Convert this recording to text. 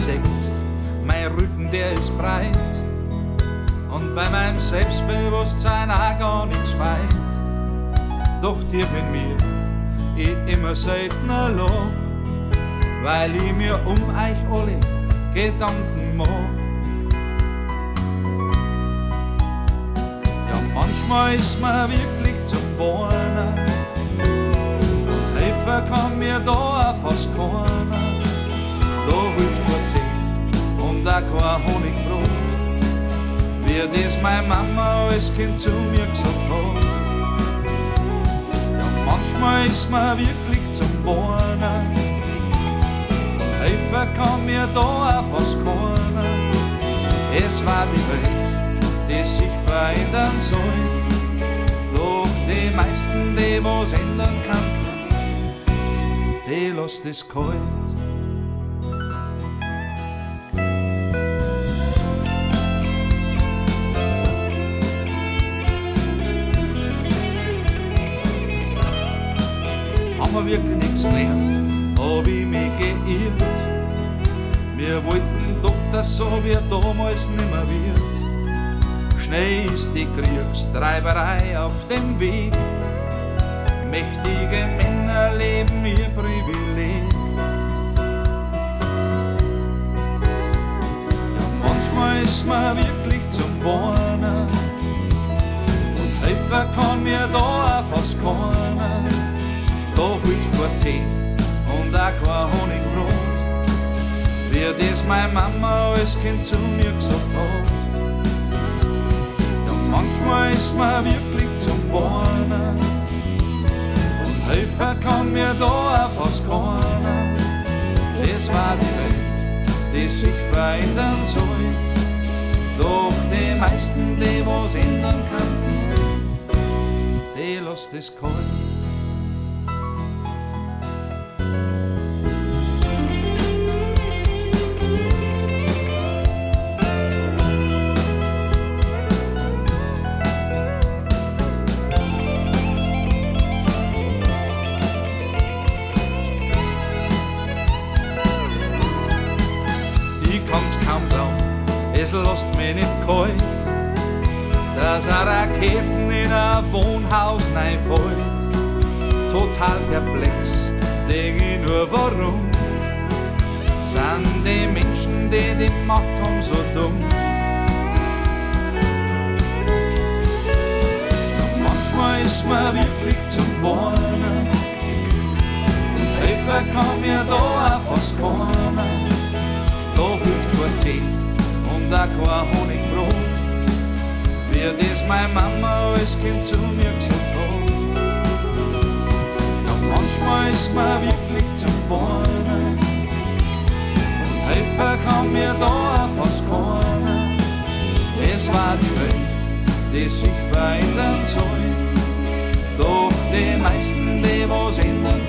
seht, mein Rücken, der ist breit und bei meinem Selbstbewusstsein auch gar nichts feit. Doch tief in mir ich immer seltener loch, weil ich mir um euch alle Gedanken mach. Ja, manchmal ist mir wirklich zum Weinen und helfen kann mir da auch fast keiner. Da hilft kein Tee und auch kein Honigbrot, wie das meine Mama als Kind zu mir gesagt hat. Ja, manchmal ist mir wirklich zum Weinen und helfen kann mir da auch fast keiner. Es war die Welt, die sich verändern soll, doch die meisten, die was ändern kann, die lasst es kalt. Haben wir wirklich nichts gelernt, hab ich mich geirrt. Wir wollten doch, dass so wie damals nimmer wird. Schnell ist die Kriegstreiberei auf dem Weg. Mächtige Männer leben ihr Privileg. Ja, manchmal ist mir wirklich zum Weinen und helfen kann mir da auch fast keiner. Da hilft kein Tee und auch kein Honigbrot, wie das meine Mama als Kind zu mir gesagt hat. Ja, manchmal ist mir wirklich zum Weinen und helfen kann mir da auch fast keiner. Das war die Welt, die sich verändern soll, doch die meisten, die was ändern kann, die lasst es kalt. Ich kann's kaum glauben, es lasst mich nicht kalt, dass a Raketen in ein Wohnhaus reinfällt. Total perplex, denk ich nur, warum sind die Menschen, die die Macht haben, so dumm? Ja, manchmal ist mir wirklich zum Weinen und helfen kann mir da auch fast keiner. Da hilft kein Tee und auch kein Honigbrot, wie das meine Mama als Kind zu mir gesagt hat. Ja, manchmal ist mir wirklich zum Weinen und helfen kann mir da auch fast keiner. Es war die Welt, die sich verändern soll, doch die meisten, die was ändern